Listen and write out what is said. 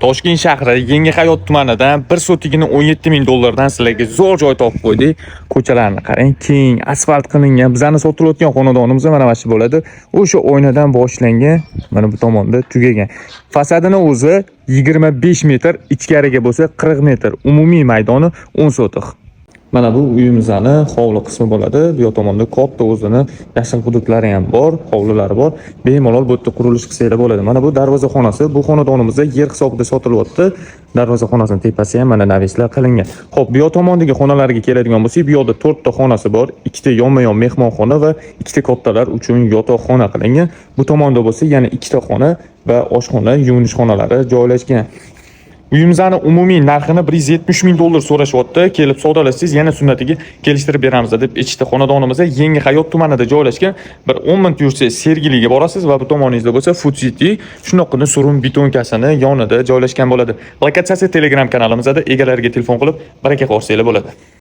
Toshkent shahri Yangi Hayot tumanidan 1 sotigini 17 ming dollardan sizlarga zo'r joy topib qo'ydik. Ko'chalarni qarang, keng, asfalt qilingan. Bizani sotilayotgan xonadonimiz mana shu bo'ladi. O'sha oynadan boshlangan, mana bu tomonda tugagan. Fasadini o'zi 25 metr, ichkariga bo'lsa 40 metr. Umumiy maydoni 10 sotix. Mana bu uyimizni hovli qismi bo'ladi. Bu yoq tomonda katta o'zini yashil hududlari ham bor, hovlilari bor. Bemalol bu yerda qurilish qilsanglar bo'ladi. Mana bu darvozaxonasi, bu xonadonimizda yer hisobida sotilyapti. Darvozaxonasining tepasi ham mana навес lar qilingan. Xo'p, bu yoq tomondagi xonalarga keladigan bo'lsak, bu yoqda 4 ta xonasi bor, ikkita yonma-yon mehmonxona va ikkita kattalar uchun yotoqxona qilingan. Bu tomonda bo'lsa yana ikkita xona va oshxona, yuvinish xonalari joylashgan. Uyimizni umumiy narxini 170 ming dollar so'rashyapti. Kelib savdolashsangiz, yana sunnatiga kelishtirib beramiz deb aytishdi. Xonadonimiz Yangi Hayot tumanida joylashgan. Bir 10 minut yursangiz, Sergeliga borasiz va bu tomoningizda bo'lsa Food City, shundoqqina Surum betonkasini yonida joylashgan bo'ladi. Lokatsiyasi Telegram kanalimizda, egalariga telefon qilib baraka qolsanglar bo'ladi.